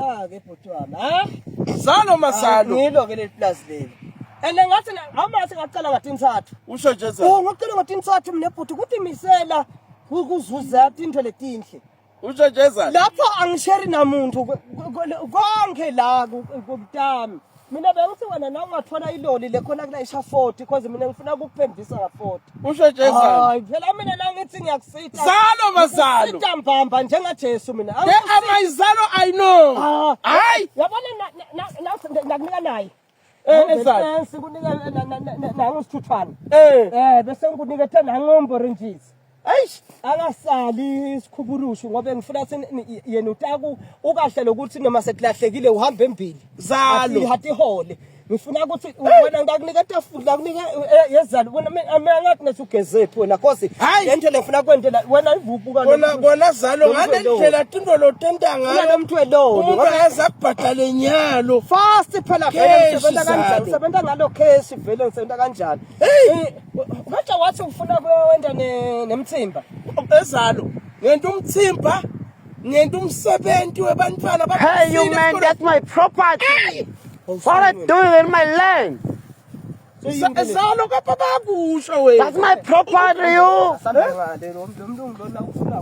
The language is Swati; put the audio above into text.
La ke bhuti wami, ha? Zalo masalo. Ngilo ke leli plaza leli. And ngathi awumathi ngaqala ngatintsathu. Usho nje zalo. Oh, ngaqala ngatintsathu mina bhuti ukuthi misela ukuzuza tintfo letinhle. Usho nje zalo. Lapho angisheri namuntu konke la kutami. Mina bengithi wena na ungathola iloli lekhona kulayisha 40 because mina ngifuna ukukuphembisa nga 40. Usho nje zalo. Hayi phela mina la ngithi ngiyakusita. Zalo mazalo. Ngikusita mbamba njengaJesu mina. There are my zalo I know. Ah. Hayi. Yabona nakunika naye. Eh ezalo. Sikunika nangu sithuthwana. Eh. Eh bese ngikunikethe nangombo oranges. Eish. Akasali isikhuburushu ngoba ngifuna yena utaku ukahle lokuthi noma sekulahlekile uhamba embili. Zalo. Hati hole. Ngifuna ukuthi wena ngakunika tafula ngakunika eh, yezalo wena mina ngathi nesugezephi wena cause Hayi. lento le ngifuna kwentela wena ivubuka Kona kona zalo ngale ndlela tinto lotenta ngayo. lo mntu welolo Umuntu akaze akubhadale nyalo. fast phela vele Cash, ngisebenza kanjani Zalo. ngisebenza ngalo cash vele ngisebenza kanjani Hey. Eh, kodwa wathi ufuna kuyowenda nemthimba Ezalo. Ngento umthimba. Ngento umsebenzi webantwana Hey, you man, that's my property. What are you doing in my land? Zalo kapa bakusho wena. That's my property, you. Sambangale lo mlungu lona ufuna